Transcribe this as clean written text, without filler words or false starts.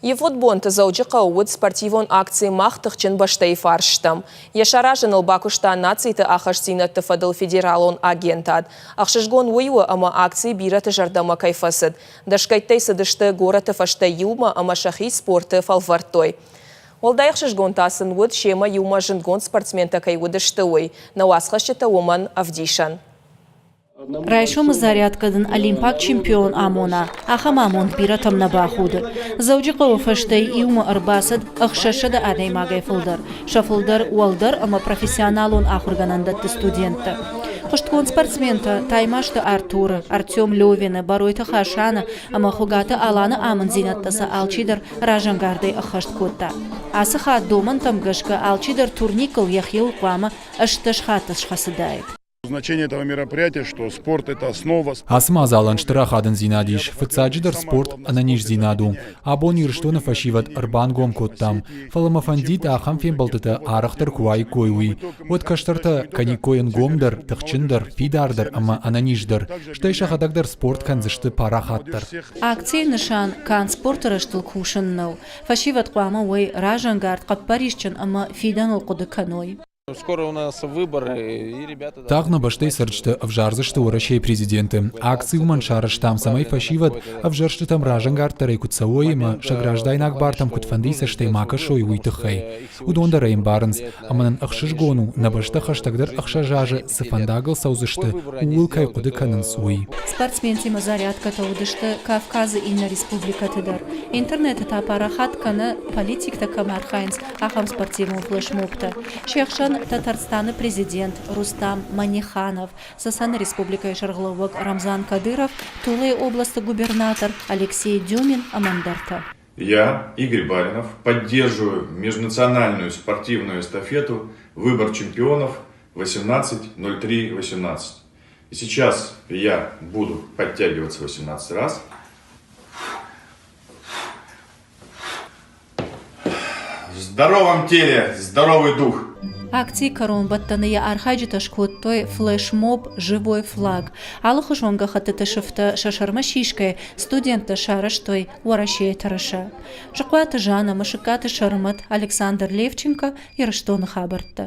Ивгъуыд бонты Дзӕуджыхъӕуы уыд спортивон акци Мах тыхджын бӕстӕйы фарс стӕм. Йӕ саразыныл бакуыста нациты ахастдзинӕдты фӕдыл федералон агентад. Ӕхсызгон уый у, ӕмӕ акци бирӕты зӕрдӕмӕ кӕй фӕцыд. Дӕсгӕйттӕй цыдысты горӕты фӕстӕ иумӕ ӕмӕ сӕхи спорты фӕлвӕрдтой. Уӕлдай ӕхсызгон та сын уыд, семӕ иумӕ зындгонд спортсментӕ кӕй уыдысты, уый. Нӕ уацхӕсджытӕ уымӕн ӕвдисӕн. Райсомы зарядкӕ дын олимпаг чемпион амона, ахӕм амонд бирӕтӕм нӕ бахуды. Дзӕуджыхъӕуы фӕстӕ иумӕ ӕрбацыд 600 адӕймагӕй фылдӕр, сӕ фылдӕр уӕлдӕр ӕмӕ профессионалон ахуыргӕнӕндӕтты студенттӕ. Хъуыстгонд спортсментӕ Таймазты Артуры, Артем Левины, Бӕройты Хасаны ӕмӕ Хуыгаты Аланы амынддзинӕдтӕ сӕ алчидӕр разӕнгардӕй ӕххӕст кодта. Ацы хатт домӕнтӕм гӕсгӕ алчидӕр турникыл йӕхиуыл хъуамӕ 18 хатты схӕцыдаид. Значение этого мероприятия, что спорт – это основа. Ацы мадзалӕн стыр ахадындзинад ис. Фыццаджыдӕр спорт ӕнӕниздзинад у. Абон Ирыстоны фӕсивӕд ӕрбангом кодтам, фӕлӕ мӕ фӕндид ахӕм фембӕлдтытӕ арӕхдӕр куы уаиккой, уый. Уӕд кӕстӕртӕ кӕниккой ӕнгомдӕр, тыхджындӕр, фидардӕр ӕмӕ ӕнӕниздӕр, стӕй сӕхӕдӕг дӕр спорт кӕндзысты парахатдӕр. Акцийы нысан канд спорты рӕзтыл кусын нӕу. Фӕсивӕд хъуамӕ уой разӕнгард, хъӕппӕрисджын ӕмӕ фидӕныл хъуыды кӕной. Тагъд нӕ бӕстӕйы цӕрджытӕ ӕвзардзысты Уӕрӕсейы президенты. Акци уымӕн сарӕзтам, цӕмӕй фӕсивӕд ӕвзӕрстытӕм разӕнгарддӕрӕй куыд цӕуой ӕмӕ сӕ граждайнаг бартӕм куыдфӕндыйы цӕстӕй ма кӕсой, уый тыххӕй. Уыдон дӕр ӕй ӕмбарынц, ӕмӕ нын ӕхсызгон у, нӕ бӕстӕ хӕстӕгдӕр ӕхсӕз азы цы фӕндагыл цӕудзысты, ууыл кӕй хъуыды кӕнынц, уый. Спортсментимӕ зарядкӕтӕ уыдысты Кавказы иннӕ республикӕты дӕр. Интернеты та парахат кӕны, политиктӕ кӕм архайынц, ахӕм спортивон флешмобтӕ. Се хсӕн Татарстаны президент Рустам Маниханов, Цӕцӕны республикӕйы сӕргълӕууӕг Рамзан Кадыров, Тулӕйы областы губернатор Алексей Дюмин ӕмӕ ӕндӕртӕ. Я, Игорь Баринов, поддерживаю межнациональную спортивную эстафету «Выбор чемпионов 18.03.18». И сейчас я буду подтягиваться 18 раз. В здоровом теле здоровый дух! Акцийы кӕронбӕттӕны йӕ архайджытӕ скодтой флешмоб «Живой флаг». Алыхуызон гӕххӕттыты сыфтӕ сӕ сӕрмӕ сисгӕ студенттӕ сарӕзтой Уӕрӕсейы тырыса. Сыхъуаты Жанна, Мысыккаты Сӕрмӕт, Александр Левченко, Ирыстоны хабӕрттӕ.